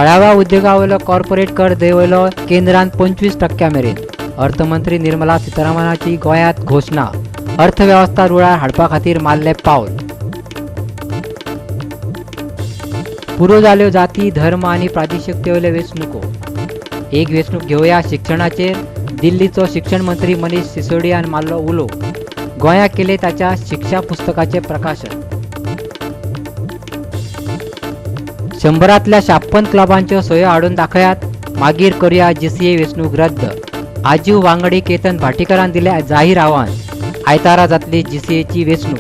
थळाव्या उद्देगावयलो कॉर्पोरेट कर देंवयलो केंद्रान 25% मेरेन. अर्थमंत्री निर्मला सीतारामनाची गोंयांत घोशणा. अर्थवेवस्था रुळार हाडपा खातीर मारलें पावल. पुरो जाल्यो जाती, धर्म आनी प्रादेशिकतेवयल्यो वेंचणुको. एक वेंचणूक घेवया शिक्षणाचेर दिल्लीचो शिक्षण मंत्री मनीष सिसोडियान मारलो उलो. गोंयांत केलें ताच्या शिक्षा पुस्तकाचें प्रकाशन. 100 56 क्लबांच्यो सयो हाडून दाखयात, मागीर करुया जीसीए वेंचणूक रद्द. आजीव वांगडी केतन भाटीकारान दिलें जाहीर आव्हान. आयतारा जातली जीसीएची वेंचणूक.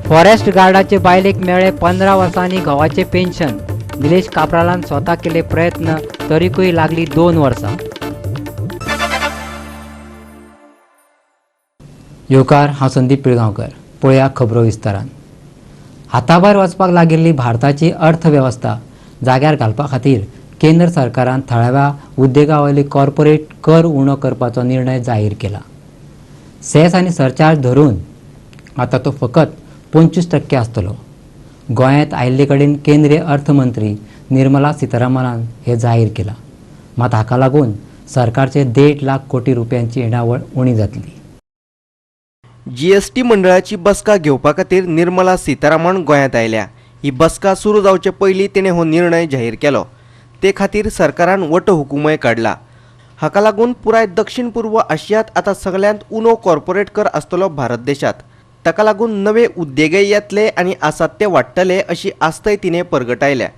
फॉरेस्ट गार्डाचे बायलेक मेळ्ळें 15 वर्सांनी घोवाचें पेन्शन. निलेश काब्रालान स्वता केले प्रयत्न, तरीकूय लागली 2 वर्सां. येवकार, हांव संदीप पिळगांवकर. पळया खबरो विस्तारान. हाताभायर वचपाक लागिल्ली भारताची अर्थवेवस्था जाग्यार घालपा खातीर केंद्र सरकारान थळाव्या उद्देगावयली कॉर्पोरेट कर उणो करपाचो निर्णय जाहीर केला. सेस आनी सरचार्ज धरून आतां तो फकत 25% आसतलो. गोंयांत आयिल्ले कडेन केंद्रीय अर्थमंत्री निर्मला सीतारामनान हें जाहीर केलां. मात हाका लागून सरकारचे 1.5 लाख कोटी रुपयांची येणावळ उणी जातली. जीएसटी मंडळाची बसका घेवपा खातीर निर्मला सीतारामन गोंयांत आयल्या. ही बसका सुरू जावचे पयलीं तिणें हो निर्णय जाहीर केलो. ते खातीर सरकारान वट हुकुमय काडला. हाका लागून पुराय दक्षिण पूर्व आशियांत आतां सगल्यांत उणो कॉर्पोरेट कर आसतलो भारत देशांत. ताका लागून नवे उद्देगय येतले आनी आसात ते वाडटले अशी आस्तय तिणें परगटायल्या.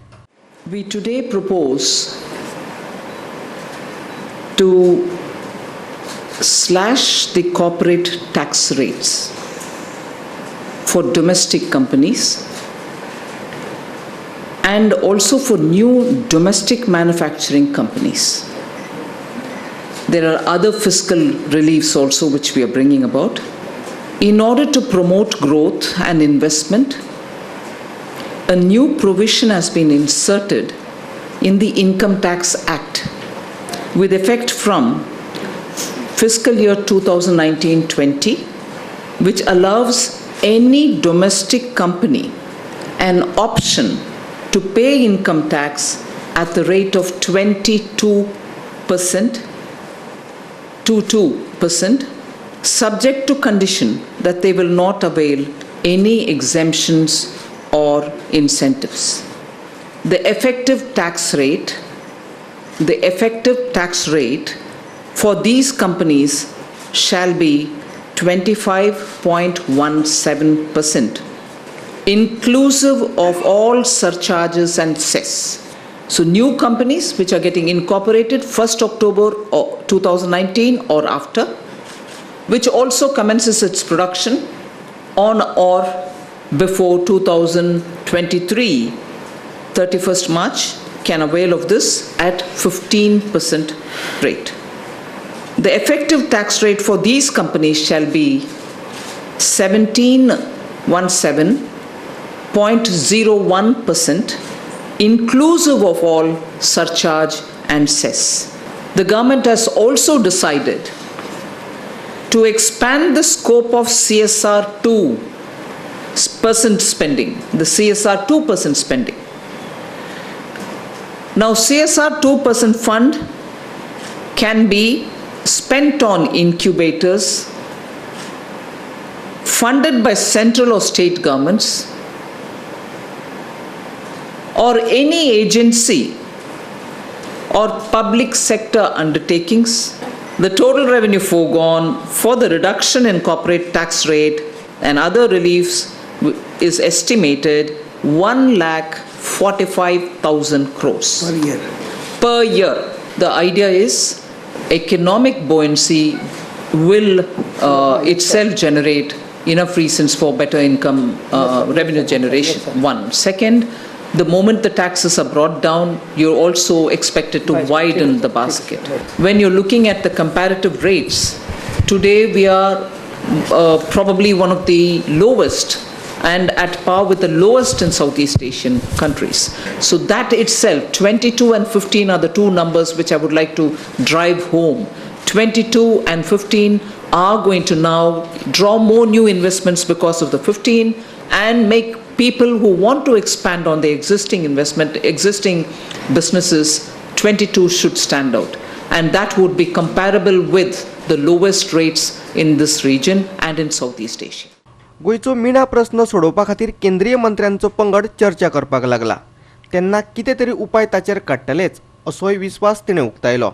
We today propose to slash the corporate tax rates for domestic companies and also for new domestic manufacturing companies. There are other fiscal reliefs also which we are bringing about. In order to promote growth and investment, a new provision has been inserted in the Income Tax Act with effect from fiscal year 2019-20, which allows any domestic company an option to pay income tax at the rate of 22%, 22%, subject to condition that they will not avail any exemptions or incentives. The effective tax rate, the effective tax rate for these companies shall be 25.17%, inclusive of all surcharges and cess. So new companies which are getting incorporated 1st October 2019 or after, which also commences its production on or before 2023, 31st March, can avail of this at 15% rate. The effective tax rate for these companies shall be 1717.01%, inclusive of all surcharge and cess. The government has also decided to expand the scope of CSR 2% spending, the CSR 2% spending. Now, CSR 2% fund can be spent on incubators funded by central or state governments or any agency or public sector undertakings. The total revenue foregone for the reduction in corporate tax rate and other reliefs is estimated 1,45,000 crores. Per year. Per year. The idea is economic buoyancy will itself generate enough reasons for better income revenue generation. One. Second, the moment the taxes are brought down, you're also expected to widen the basket. When you're looking at the comparative rates, today we are probably one of the lowest and at par with the lowest in Southeast Asian countries. So that itself, 22 and 15 are the two numbers which I would like to drive home. 22 and 15 are going to now draw more new investments because of the 15 and make people who want to expand on their existing investment, existing businesses, 22 should stand out. And that would be comparable with the lowest rates in this region and in Southeast Asia. गोंयचो मिणा प्रस्न सोडोवपा खातीर केंद्रीय मंत्र्यांचो पंगड चर्चा करपाक लागला. तेन्ना कितें तरी उपाय ताचेर काडटलेच असोय विस्वास तिणें उक्तायलो.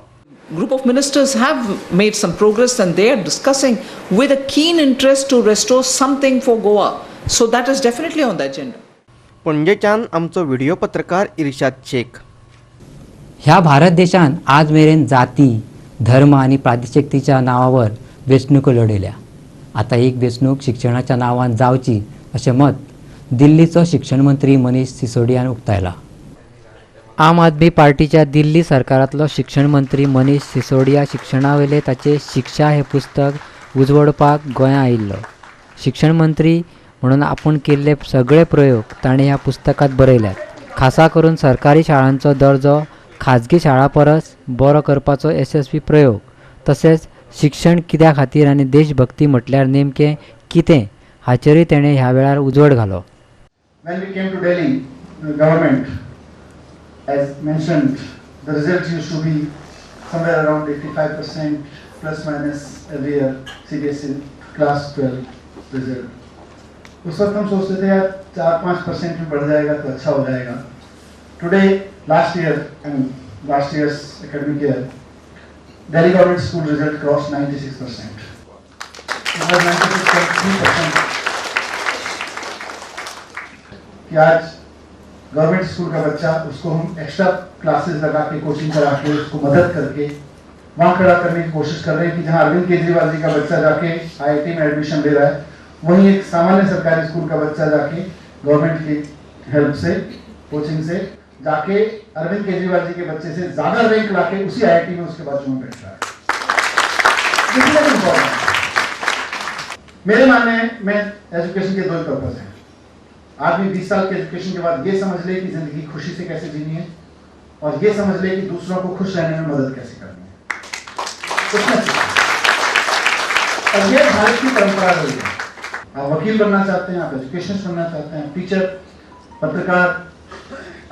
Group of ministers have made some progress and they are discussing with a keen interest to restore something for Goa. So that is definitely on the agenda. पणजेच्यान आमचो व्हिडिओ पत्रकार इर्शाद शेख. ह्या भारत देशान आज मेरेन जाती, धर्म आनी प्रादेशिकतेच्या नांवावर वेंचणुको लढयल्या. आतां एक वेंचणूक शिक्षणाच्या नांवान जावची अशें मत दिल्लीचो शिक्षण मंत्री मनीष सिसोडियान उक्तायला. आम आदमी पार्टीच्या दिल्ली सरकारांतलो शिक्षण मंत्री मनीष सिसोडिया शिक्षणावयले ताचे शिक्षा हें पुस्तक उजवडपाक गोंयां आयिल्लो. शिक्षण मंत्री म्हणून आपूण केल्ले सगळे प्रयोग ताणें ह्या पुस्तकांत बरयल्यात. खासा करून सरकारी शाळांचो दर्जो खाजगी शाळां परस बरो करपाचो येसस्वी प्रयोग, तशेंच शिक्षण कित्या खातीर आनी देशभक्ती म्हटल्यार नेमकें कितें हाचेरूय तेणें ह्या वेळार उजवाड घालो. When we came to Delhi, the government, as mentioned, the results used to be somewhere around 85% plus minus every year, CBSE class 12 result. उस वक्त हम सोचते थे यार 4-5% में बढ़ जाएगा तो अच्छा हो जाएगा. Today, last year and last year's academic year, Delhi government school result crossed 96%. It was 96.3%. कि आज गवर्नमेंट स्कूल का बच्चा, उसको हम एक्स्ट्रा क्लासेस लगा के, कोचिंग करा के, उसको मदद करके वहाँ खड़ा करने की कोशिश कर रहे हैं कि जहाँ अरविंद केजरीवाल जी का बच्चा जाके आईआईटी में एडमिशन ले रहा है, वहीं एक सामान्य सरकारी स्कूल का बच्चा जाके गवर्नमेंट की हेल्प से, कोचिंग से जाके अरविंद केजरीवाल जी के बच्चे से ज़्यादा रैंक लाके उसी आईआईटी में उसके बाजू में बैठ रहा है. This is very important. मेरे मानने में एजुकेशन के दो ही पर्पज हैं. आदमी 20 साल के एजुकेशन के बाद ये समझ ले कि जिंदगी खुशी से कैसे जीनी है और ये समझ ले कि दूसरों को खुश रहने में मदद कैसे करनी है. और ये भारत की परंपरा रही है. आप वकील बनना चाहते हैं, आप एजुकेशनिस्ट बनना चाहते हैं, टीचर, पत्रकार,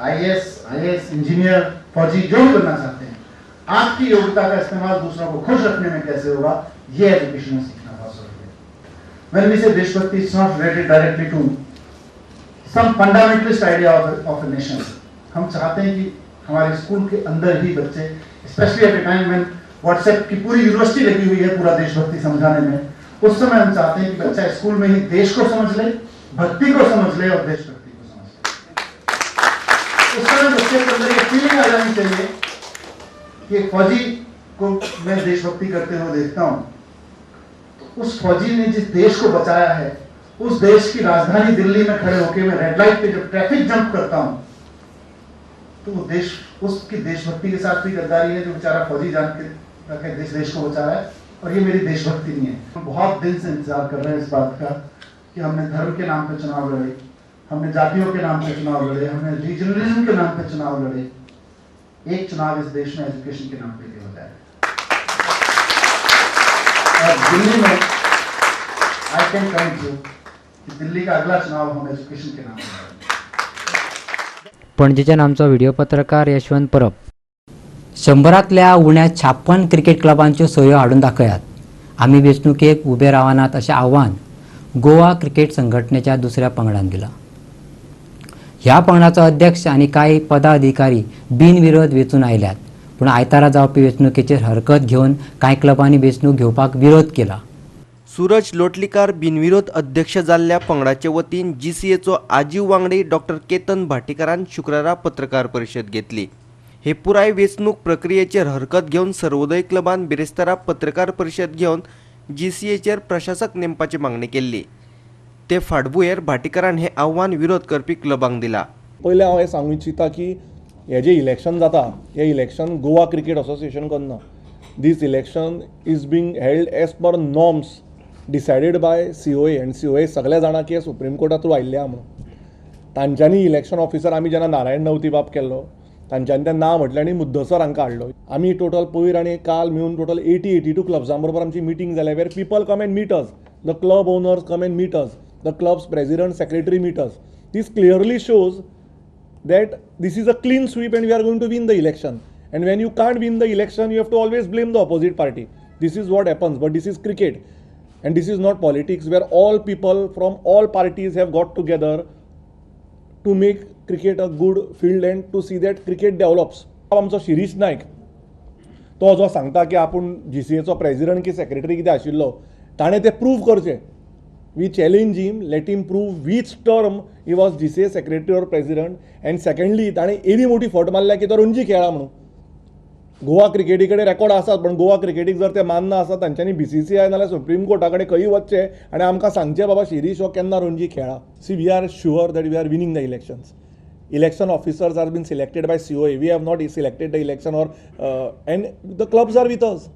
आईएएस, आईएएस, इंजीनियर, फौजी, जो भी बनना चाहते हैं, आपकी योग्यता का इस्तेमाल दूसरों को खुश रखने में कैसे होगा, ये एजुकेशन में सीखना बहुत जरूरी है. When we say देशभक्ति, it's not related directly to some fundamentalist idea of a nation. हम चाहते हैं कि हमारे स्कूल के अंदर ही बच्चे, specially at a time when WhatsApp की पूरी यूनिवर्सिटी लगी हुई है पूरा देशभक्ति समझाने में, उस समय हम चाहते हैं कि बच्चा स्कूल में ही देश को समझ ले, भक्ति को समझ ले और देशभक्ति को समझ ले. उस समय बच्चे के अंदर ये फीलिंग आ जानी चाहिए कि एक फौजी को मैं देशभक्ति करते हुए देखता हूँ, तो उस फौजी ने जिस देश को बचाया है, उस देश की राजधानी दिल्ली में खड़े होकर मैं रेड लाइट पे जब ट्रैफिक जंप करता हूँ, तो वो देश, उसकी देशभक्ति के साथ भी गद्दारी है जो बेचारा फौजी जान के रखे देश को बचा रहा है, और ये मेरी देशभक्ति नहीं है. हम बहुत दिन से इंतजार कर रहे हैं इस बात का कि हमने धर्म के नाम पे चुनाव लड़े, हमने जातियों के नाम पे चुनाव लड़े, हमने रीजनलिज्म के नाम पे चुनाव लड़े, एक चुनाव इस देश में एजुकेशन के नाम पे भी हो जाए. और दिल्ली में I can commit you कि दिल्ली का अगला चुनाव हम एजुकेशन के नाम पे लड़ेंगे. पणजेच्यान आमचो व्हिडिओ पत्रकार यशवंत परब. 100तल्या उण्या 56 क्रिकेट क्लबांच्यो सयो हाडून दाखयात, आमी वेंचणुकेक उबे रावनात अशें आव्हान गोवा क्रिकेट संघटनेच्या दुसऱ्या पंगडान दिलां. ह्या पंगडाचो अध्यक्ष आनी कांय पदाधिकारी बिनविरोध वेंचून आयल्यात, पूण आयतारा जावपी वेंचणुकेचेर हरकत घेवन कांय क्लबांनी वेंचणूक घेवपाक विरोध केला. सूरज लोटलीकार बिनविरोध अध्यक्ष जाल्ल्या पंगडाचे वतीन जीसीएचो आजीव वांगडी डॉक्टर केतन भाटीकारान शुक्रारा पत्रकार परिशद घेतली. हे पुराय वेंचणूक प्रक्रियेचेर हरकत घेवन सर्वोदय क्लबान बिरेस्तारा पत्रकार परिशद घेवन जीसीएचेर प्रशासक नेमपाची मागणी केल्ली. ते फाटभुंयेर भाटीकारान हें आव्हान विरोध करपी क्लबांक दिला. पयलें हांव हें सांगू इच्छिता की हें जें इलेक्शन जाता, हें इलेक्शन गोवा क्रिकेट असोसिएशन करना. This election is being held as per norms decided by COA, and COA सगळे जाणा की हे सुप्रीम कोर्टा थ्रू आयिल्लें आहा म्हणून. तांच्यांनी इलेक्शन ऑफिसर आमी जेन्ना नारायण नवती बाब केल्लो, तांच्यांनी तें ना म्हटलें आनी मुद्दसर हांकां हाडलो. आमी टोटल पयर आनी काल मेळून टोटल 80-82 क्लब्सां बरोबर आमची मिटींग जाल्या, where people come and meet us, the club owners come and meet us, the clubs president, secretary meet us. This clearly shows that this is a clean sweep and we are going to win the election. And when you can't win the election, you have to always blame the opposite party. This is what happens, but this is cricket and this is not politics, where all people from all parties have got together to make cricket a good field and to see that cricket develops. आमचो शिरीष नायक तो जो सांगता की आपूण जीसीएचो president की secretary कितें आशिल्लो, ताणें तें प्रूव करचें. We challenge him, let him prove which term he was GCA secretary or president. And secondly, ताणें एदी मोठी फट मारल्या की तो रणजी खेळा म्हणून. गोवा क्रिकेटी कडेन रेकॉर्ड आसात, पण गोवा क्रिकेटीक जर ते मानना आसा तांच्यांनी BCCI नाल्यार सुप्रीम कोर्टा कडेन खंय वचचें आनी आमकां सांगचें बाबा शिरीष हो केन्ना रणजी खेळा. See, we are sure that we are winning the elections. Election officers are been selected by COA. We have not selected the election or and the clubs are with us.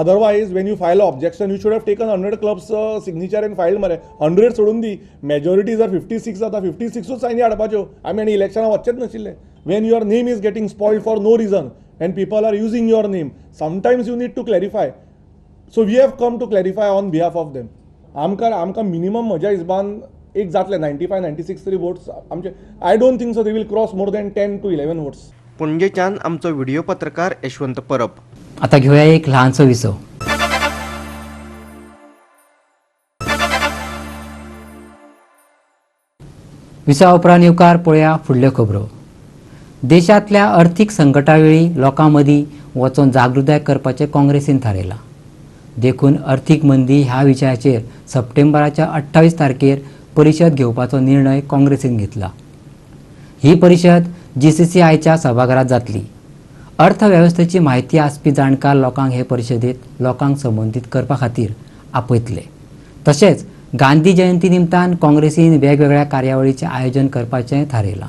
Otherwise, when you file an objection, you should have taken 100 clubs signature and filed मरे. 100 सोडून दी, majority जर 56 जाता, 56 सायनी हाडपाच्यो. आमी आनी इलेक्शनाक वचचेच नाशिल्ले. When your name is getting spoiled for no reason and people are using your name, sometimes you need to clarify. So we have come to clarify on behalf of them. आमकां minimum म्हज्या हिसबान एक जातले 95-96 तरी votes आमचे. I don't think so they will cross more than 10 to 11 votes. पणजेच्यान आमचो video पत्रकार यशवंत परब. आता घेऊया एक ल्हानसो विसव. विसवा उपरांत येवकार पळया फुडल्यो खबरो. देशांतल्या अर्थीक संकटावेळी लोकां मदीं वचोन जागृताय करपाचें काँग्रेसीन थारायलां. देखून अर्थीक मंदी ह्या विशयाचेर सप्टेंबराच्या 28 तारखेर परिशद घेवपाचो निर्णय काँग्रेसीन घेतला. ही परिशद GCCIच्या सभाघरांत जातली. अर्थवेवस्थेची म्हायती आसपी जाणकार लोकांक हे परिशदेंत लोकांक संबोधीत करपा खातीर आपयतले. तशेंच गांधी जयंती निमतान काँग्रेसीन वेगवेगळ्या कार्यावळीचें आयोजन करपाचें थारायलां.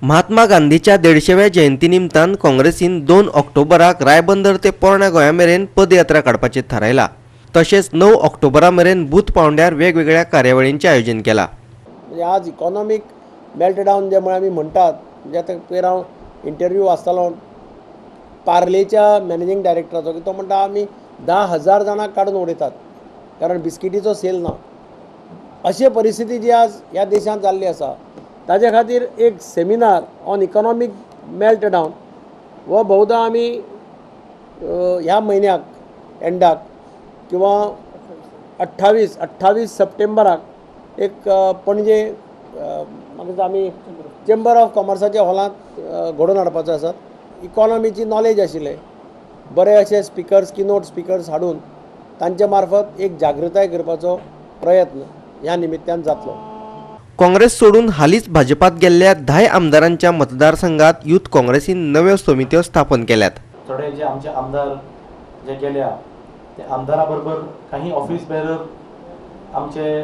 महात्मा गांधीच्या 150व्या जयंती निमतान काँग्रेसीन 2 ऑक्टोबराक रायबंदर ते पोरण्या गोंया मेरेन पदयात्रा काडपाचें थारायलां. तशेंच 9 ऑक्टोबरा मेरेन बूथ पावंड्यार वेगवेगळ्या कार्यावळींचें आयोजन केलां. म्हणजे आज इकॉनॉमीक मेल्टडावन जे म्हळ्यार आमी म्हणटात, म्हणजे आतां पयर हांव इंटरव्यू वाचतालो पार्लेच्या मॅनेजींग डायरेक्टराचो, की तो म्हणटा आमी 10,000 जाणांक काडून उडयतात कारण बिस्किटीचो सेल ना. अशी परिस्थिती जी आज ह्या देशांत जाल्ली आसा, ताजे खातीर एक सेमिनार ऑन इकॉनॉमीक मेल्टडावन हो बहुधा आमी ह्या म्हयन्याक एंडाक किंवा 28 सप्टेंबराक एक पणजे म्हाका आमी चेंबर ऑफ कॉमर्साच्या हॉलांत घडोवन हाडपाचो आसात. इकॉनॉमीची नॉलेज आशिल्ले बरे अशे स्पिकर्स, किनोट स्पिकर्स हाडून तांचे मार्फत एक जागृताय करपाचो प्रयत्न ह्या निमित्तान जातलो. काँग्रेस सोडून हालींच भाजपात गेल्ल्या 10 आमदारांच्या मतदारसंघात यूथ काँग्रेसीन नव्यो समित्यो स्थापन केल्यात. थोडे जे आमचे आमदार जे गेल्या ते आमदारा बरोबर काही ऑफिस बेरर आमचे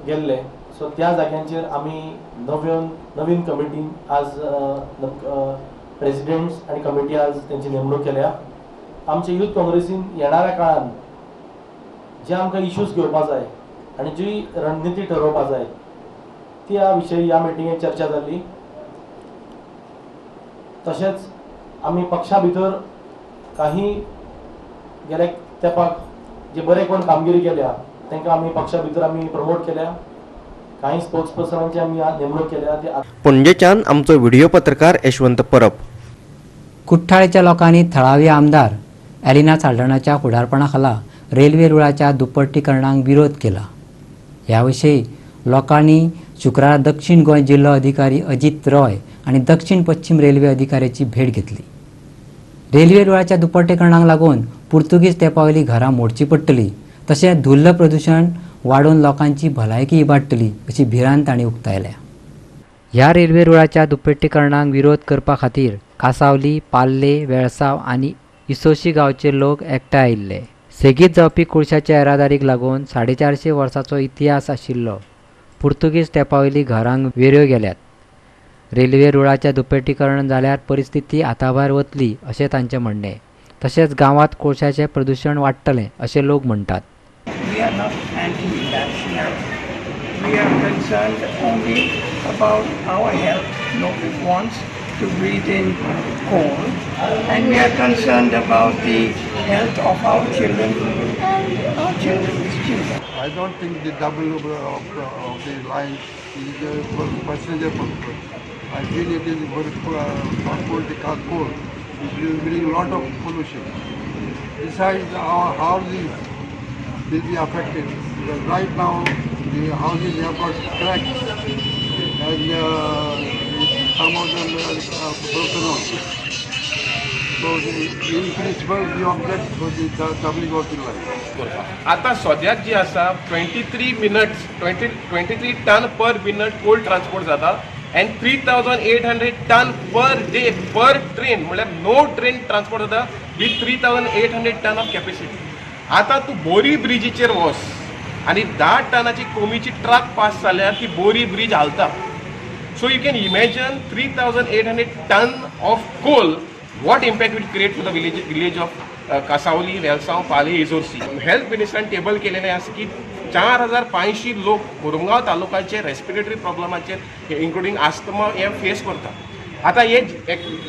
गेल्ले, सो त्या जाग्यांचेर आमी नवीन कमिटी आज प्रेसिडेंट्स आनी कमिटी आज तेंची नेमणूक केल्या. आमचे यूथ काँग्रेसीन येणाऱ्या काळान जे आमकां इश्यूज घेवपा जाय आनी जी रणनिती ठरोवपा जाय त्या विशयी ह्या मिटिंगेत चर्चा जाली. तशेंच आमी पक्षा भितर काही गेल्या तेंपाक जे बरे कोण कामगिरी केल्या तांकां आमी पक्षा भितर आमी प्रमोट केल्या. काही स्पोक्स पर्सनांची आमी नेमणूक केल्या. पणजेच्यान आमचो व्हिडिओ पत्रकार यशवंत परब. कुठ्ठाळेच्या लोकांनी थळावी आमदार एलिना साल्ढाणाच्या फुडारपणा खाला रेल्वे रुळाच्या दुप्पटीकरणाक विरोध केला. ह्या विशीं लोकांनी शुक्रारा दक्षिण गोंय जिल्लो अधिकारी अजित रॉय आनी दक्षिण पश्चिम रेल्वे अधिकाऱ्याची भेट घेतली. रेल्वे रुळाच्या दुप्पटीकरणाक लागून पुर्तुगीज तेंपावयली घरां मोडची पडटली, तशेंच धुल्ल प्रदूशण वाडोवन लोकांची भलायकी इबाडटली अशी भिरांत तांणी उक्तायल्या. ह्या रेल्वे रुळाच्या दुप्पटीकरणाक विरोध करपा खातीर कासावली, पाल्ले, वेळसाव आनी इसोशी गांवचे लोक एकठांय आयिल्ले. सेगीत जावपी कोळशाच्या येरादारीक लागून 450 वर्सांचो इतिहास आशिल्लो पुर्तुगीज तेंपावयली घरांक वेऱ्यो गेल्यात. रेल्वे रुळाच्या दुप्पटीकरण जाल्यार परिस्थिती हाताभायर वतली अशें तांचें म्हणणें. तशेंच गांवांत कोळशाचें प्रदूशण वाडटलें अशें लोक म्हणटात. We are not anti-vacciner. We are concerned only about our health. Nobody wants to breathe in coal, and we are concerned about the health of our children and our children's children. I don't think the double of the line is for passenger purpose. I feel it is for transport the coal, which will bring a lot of pollution. Besides, our houses will be affected because right now the houses have got cracks and some of them are broken also. So in principle we object for the doubling of the line. आता सद्याक जी आसा 23 minutes, 23 ton per minute coal transport जाता and 3800 ton per day per train, म्हणल्यार know train transport जाता with 3800 ton of capacity. आतां तूं बोरी ब्रिजीचेर वच आनी 10 टनाची कोमीची ट्रक पास जाल्यार ती बोरी ब्रीज हालता. So you can imagine 3800 ton of coal, what impact will create to the village of Cansaulim, Velsao, Palem, Izorsi. Health मिनिस्टरान टेबल केलेलें आसा की 4500 लोक मुरगांव तालुकाचे रेस्पिरेटरी प्रॉब्लमाचेर, इन्क्लुडींग आस्थमा, हे फेस करता. आतां हे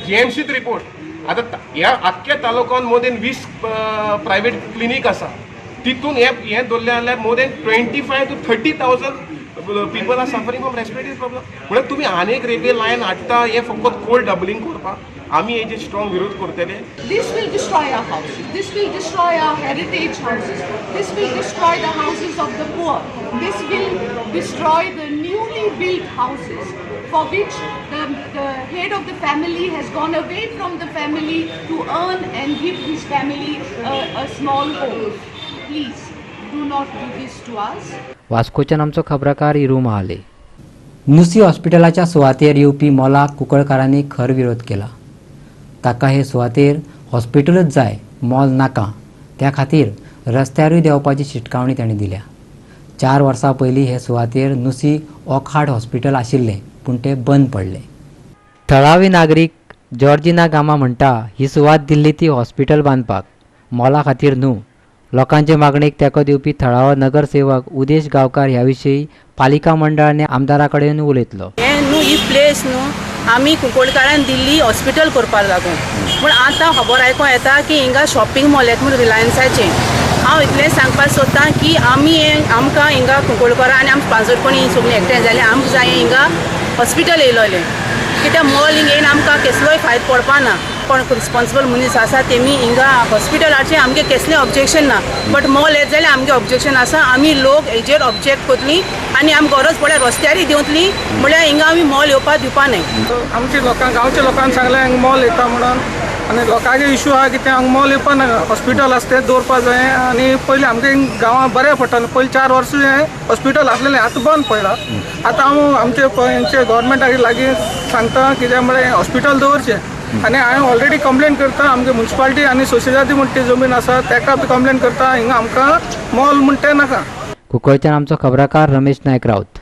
जीएमसीत रिपोर्ट. आतां ह्या आख्ख्या तालुक्यान मोर देन 20 प्रायवेट क्लिनीक आसा. तितून हे हें दवरलें जाल्यार more than 25 to 30,000 people are suffering from respiratory problem. म्हणल्यार तुमी आनी एक रेल्वे लायन हाडटा हे फकत कोल डबलिंग करपाक. आमी हेजे स्ट्रॉंग विरोध करतले. This will destroy our houses. This will destroy our heritage houses. This will destroy the houses of the poor. This will destroy the newly built houses for which the head of the family has gone away from the family to earn and give his family a small home. Please do not do this to us. वास्कोच्यान आमचो खबराकार इरू महाले. नुसी हॉस्पिटलाच्या सुवातेर येवपी मोलाक कुंकळकारांनी खर विरोध केला. ताका हे सुवातेर हॉस्पिटलच जाय, मॉल नाका. त्या खातीर रस्त्यारूय देंवपाची शिटकावणी तांणी दिल्या. 4 वर्सां पयलीं हे सुवातेर नुसी वॉक्हार्ट हॉस्पिटल आशिल्लें, पूण तें बंद पडलें. थळावी नागरीक जॉर्जिना गामा म्हणटा, ही सुवात दिल्ली ती हॉस्पिटल बांदपाक, मॉला खातीर न्हू. लोकांचे मागणेक तेंको दिवपी थळावो नगरसेवक उदेश गांवकार ह्या विशीं पालिका मंडळ आनी आमदारा कडेन उलयतलो. हें न्हू, ही प्लेस न्हू आमी कुंकळकारान दिल्ली हॉस्पिटल करपाक लागून, पूण आतां खबर आयकों येता की हिंगा शॉपिंग मॉल येता म्हूण रिलायन्साचें. हांव इतलें सांगपाक सोदतां की आमी हें आमकां हिंगा कुंकळकारां आनी आम पांजरपणी सगळीं एकठांय जालीं. आमकां जाय हिंगा हॉस्पिटल येयलोलें, कित्याक मॉल हिंगा येवन आमकां केसलोय फायदो पडपा ना. कोण रिस्पॉन्सिबल मनीस आसा तेमी हिंगा हॉस्पिटल हाडचें, आमगें केसलें ऑब्जेक्शन ना. बट मॉल येत जाल्यार आमगें ऑब्जेक्शन आसा. आमी लोक हेजेर ऑब्जेक्ट करतली आनी आमी गरज पडल्यार रस्त्यारय देंवतली. म्हळ्यार हिंगा आमी मॉल येवपाक दिवपा न्हय. आमच्या लोकांक, गांवच्या लोकांक सांगलें हांगा मॉल येता म्हणून आनी लोकांचे इशू आहा की तें हांगा मॉल येवपा नाका, हॉस्पिटल आसा तें दवरपा जाय. आनी पयलीं आमगे गांवांत बरें पडटालें. पयलीं 4 वर्सां हें हॉस्पिटल आसलेलें, आतां बंद पडलां. आतां हांव आमचे हेंचे गोवोरमेंटा लागीं सांगता, कित्याक म्हळ्यार हॉस्पिटल दवरचें. आनी हांवें ऑलरेडी कंप्लेन करता आमगे मुन्सिपालिटी आनी सोसिएदादी म्हण ती जमीन आसा तेका बी कंप्लेन करता. हिंगा आमकां मॉल म्हण तें नाका. कुंकळच्यान आमचो खबराकार रमेश नायक राऊत.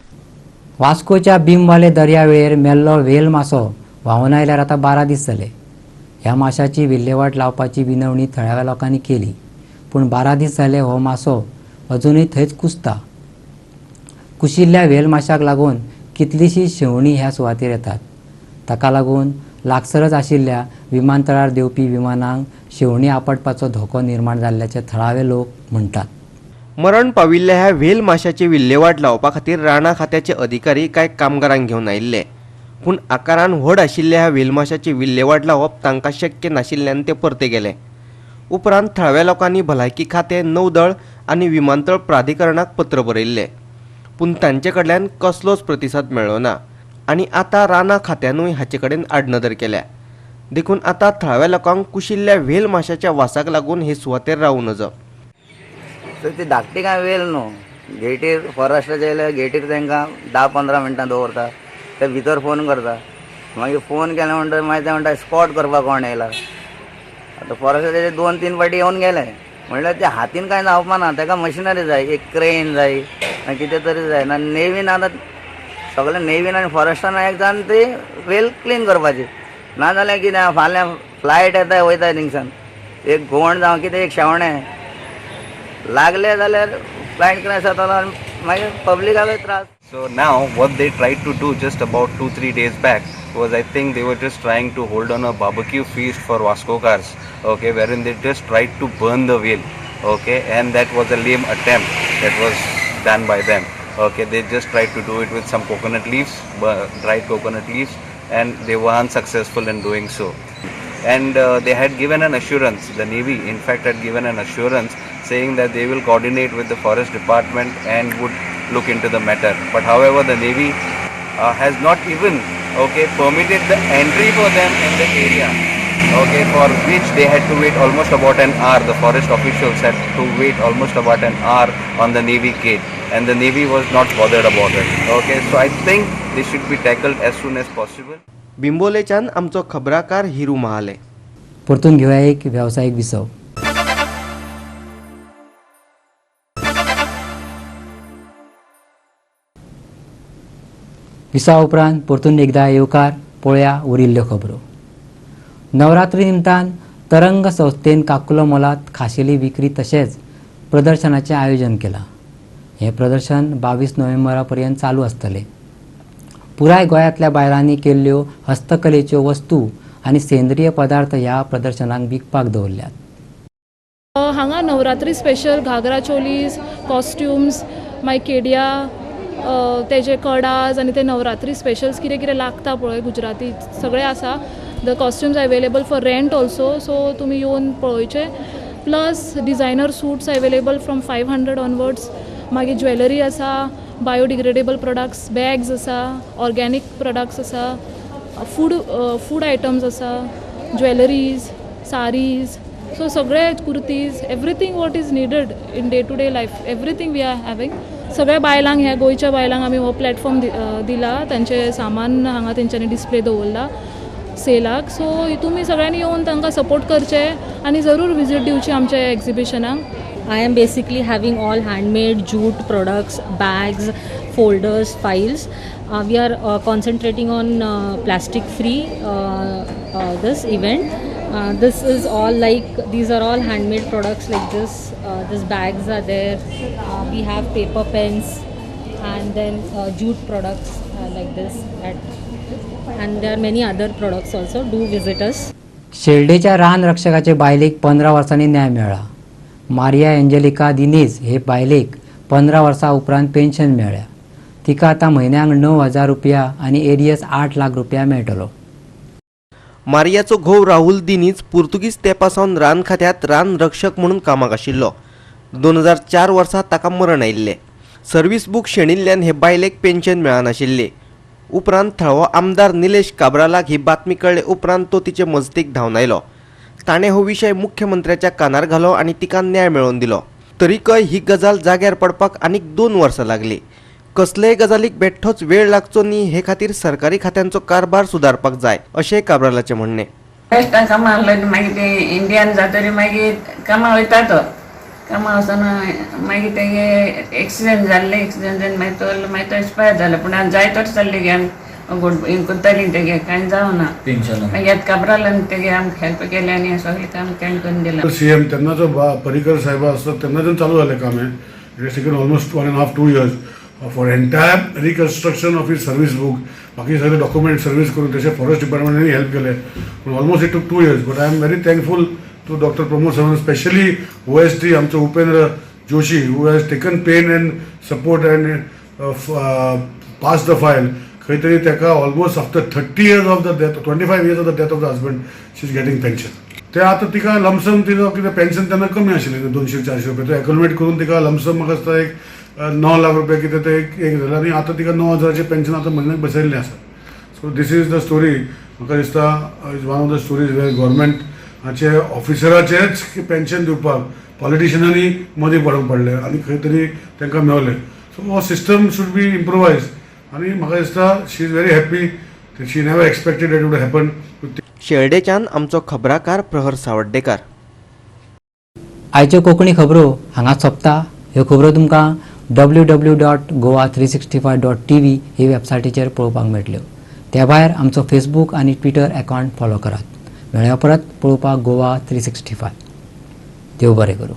वास्कोच्या बिमवाले दर्यावेळेर मेल्लो व्हेल मासो व्हांवून आयल्यार आतां 12 दीस जाले. ह्या माशाची विल्हेवाट लावपाची विनवणी थळाव्या लोकांनी केली, पूण 12 दीस जाले हो मासो अजुनूय थंयच कुसता. कुशिल्ल्या व्हेल माशाक लागून कितलींशीं शेवणीं ह्या सुवातेर येतात. ताका लागून लागसरच आशिल्ल्या विमानतळार देंवपी विमानांक शेवणीं आपटपाचो धोको निर्माण जाल्ल्याचें थळावे लोक म्हणटात. मरण पाविल्ल्या ह्या व्हेल माशाची विल्हेवाट लावपा खातीर रानां खात्याचे अधिकारी कांय कामगारांक घेवन आयिल्ले, पूण आकारान व्हड आशिल्ल्या ह्या व्हेल माशाची विल्हेवाट लावप तांकां शक्य नाशिल्ल्यान ते परते गेले. उपरांत थळाव्या लोकांनी भलायकी खातें, नौदळ आनी विमानतळ प्राधिकरणाक पत्र बरयल्लें, पूण तांचे कडल्यान कसलोच प्रतिसाद मेळ्ळो ना आनी आतां रानां खात्यानूय हाचे कडेन आडनदर केल्या. देखून आतां थळाव्या लोकांक कुशिल्ल्या व्हेल माशाच्या वासाक लागून हे सुवातेर रावूं नजो. सो ती धाकटी कांय वेल न्हू. गेटीर फॉरेस्टाचे येयले, गेटीर तांकां 10-15 मिनटां दवरता. ते भितर फोन करता. मागीर फोन केले म्हणटकीर मागीर ते म्हणटा स्पॉट करपाक कोण येयला. आतां फॉरेस्टाचे दोन तीन फावटी येवन गेले. म्हणल्यार ते हातीन कांय जावपा ना, ताका मशिनरी जाय, एक क्रेन जाय, कितें तरी जाय. ना नेवीन आतां सगळें नेवीन आनी फॉरेस्टान एक जावन ती वेल क्लीन करपाची. नाजाल्यार कितें आहा, फाल्यां फ्लायट येता वयता थिंगसान एक घोण जावं कितें एक शेवणें लागलें जाल्यार फ्लायट क्रॅश जातलो आनी मागीर पब्लिकाकूय त्रास. So now what they tried to do just about 2-3 days back was, I think they were just trying to hold on a barbecue feast for Vascocars, okay, wherein they just tried to burn the whale, okay, and that was a lame attempt. That was done by them. Okay, they just tried to do it with some coconut leaves, dried coconut leaves, and they were unsuccessful in doing so. And they had given an assurance, the Navy in fact had given an assurance saying that they will coordinate with the forest department and would look into the matter. But however, the Navy has not even permitted the entry for them in the area, for which they had to wait almost about an hour. The forest officials had to wait almost about an hour on the Navy gate, and the Navy was not bothered about it. Okay, so I think this should be tackled as soon as possible. बिंबोलेच्यान आमचो खबराकार हिरू महाले. परतून घेवया एक वेवसायीक विसव. विसवा उपरांत परतून एकदा येवकार पळया उरिल्ल्यो खबरो. नवरात्री निमतान तरंग संस्थेन काकुलो मोलांत खाशेली विक्री तशेंच प्रदर्शनाचें आयोजन केलां. हें प्रदर्शन 22 नोव्हेंबरा पर्यंत चालू आसतलें. पुराय गोंयांतल्या बायलांनी केल्ल्यो हस्तकलेच्यो वस्तू आनी सेंद्रीय पदार्थ ह्या प्रदर्शनाक विकपाक दवरल्यात. हांगा नवरात्री स्पेशल घागरा चोलीज, कॉस्ट्युम्स, मागीर केडिया, तेजे कडाज आनी ते नवरात्री स्पेशल्स कितें कितें लागता पळय गुजराती सगळें आसा. The costumes are available for rent also, so तुमी येवन पळोवचें. Plus designer suits available from 500 onwards. मागीर ज्वेलरी आसा, बायोडिग्रेडेबल प्रोडक्ट्स, बॅग्स आसा, ऑर्गेनीक प्रोडक्ट्स आसा, फूड आयटम्स आसा, ज्वेलरीज, सारीज, सो सगळे kurtis, everything what is needed in day to day life, everything we are having. सगळ्या बायलांक, ह्या गोंयच्या बायलांक आमी हो प्लॅटफॉर्म दिला. तांचें सामान हांगा तेंच्यांनी डिस्प्ले दवरला सेलाक. सो तुमी सगळ्यांनी येवन तांकां सपोर्ट करचें आनी जरूर विजीट दिवची आमच्या एग्जिबिशनाक. I am basically having all handmade jute products, bags, folders, files. We are concentrating on plastic free this event. This is all like, these are all handmade products like this. These bags are there. We have paper pens and then jute products like this. And there are many other products also. Do visit us. शेल्डेच्या रान रक्षकाचे बायलेक 15 वर्सांनी न्याय मेळ्ळा. Maria Angelica Diniz हे बायलेक 15 वर्सां उपरांत pension मेळ्ळ्या. तिका आतां म्हयन्याक 9,000 रुपया आनी एरियस 8 लाख रुपया मेळटलो. मारियाचो घोव राहुल दिनीज पुर्तुगीज तेंपा सावन रान खात्यांत रान रक्षक म्हणून कामाक आशिल्लो. 2004 वर्सा ताका मरण आयिल्लें. सर्वीस बूक शेणिल्ल्यान हे बायलेक पेन्शन मेळनाशिल्लें. उपरांत थळावो आमदार निलेश काब्रालाक ही बातमी कळ्ळे उपरांत तो तिचे मजतीक धांवन आयलो. ताणें हो विशय मुख्यमंत्र्याच्या कानार घालो आनी तिका न्याय मेळोवन दिलो. तरीकय ही गजाल जाग्यार पडपाक आनीक 2 वर्सां लागली. कसलेय गजालीक बेठ्ठोच वेळ लागचो न्ही हे खातीर सरकारी खात्यांचो कारभार सुदारपाक जाय अशें काब्रालाचें म्हणणें. कामां आहलो मागीर ते इंडियान जातरी मागीर कामां वयता तो, कामां वचून मागीर तेगे एक्सिडंट जाल्लें, एक्सिडंट जावन मागीर तो मागीर तो एक्सपायर जालो. पूण आतां जायत वर्स जाल्ली गे आमी करताली तेगे कांय जावना. मागीर आतां काब्रालान तेगे आमकां हेल्प केलें आनी सगळें काम तेणें करून दिलां. सी एम तेन्नाचो पर्रीकर साहेब आसता तेन्नाच्यान चालू जालें काम हें. It has taken almost 1.5-2 years for entire reconstruction of his service book. बाकी सगळे डॉक्युमेंट सर्वीस करून तशें फॉरेस्ट डिपार्टमेंटांनी हेल्प केलें, पूण almost it took 2 years. But I am very thankful to doctor Pramod Sawant, specially OSD आमचो Upendra Joshi, who has taken pain and support and pass the file. खंय तरी ताका almost after 30 years of the death, 25 years of the death of the husband, she is getting pension. ते आतां तिका lump sum तिजो कितें pension तेन्ना कमी आशिल्लें, 200-400 रुपया, तो एक्युमुलेट करून तिका लमसम म्हाका दिसता एक 9 लाख रुपया कितें तें एक जालें आनी आतां तिका 9,000 पेन्शन आतां म्हयन्याक बसयल्लें आसा. So this is the story. म्हाका दिसता is one of the stories where गव्हर्मेंटाचे ऑफिसराचेच पेन्शन दिवपाक पॉलिटिशियनांनी मदीं पडूंक पडलें आनी खंय तरी तांकां मेवलें. सो हो सिस्टम should be improvise आनी म्हाका दिसता she is very happy, she never expected it would happen. शेल्डेच्यान आमचो खबराकार प्रहर सावड्डेकार. आयच्यो कोंकणी खबरो हांगा सोंपता. ह्यो खबरो तुमकां www.goa365.tv ही वेबसायटीचेर पळोवपाक मेळटल्यो. त्या भायर आमचो फेसबूक आनी ट्विटर अकावंट फॉलो करात. मेळया परत पळोवपाक गोवा 365. देव बरें करूं.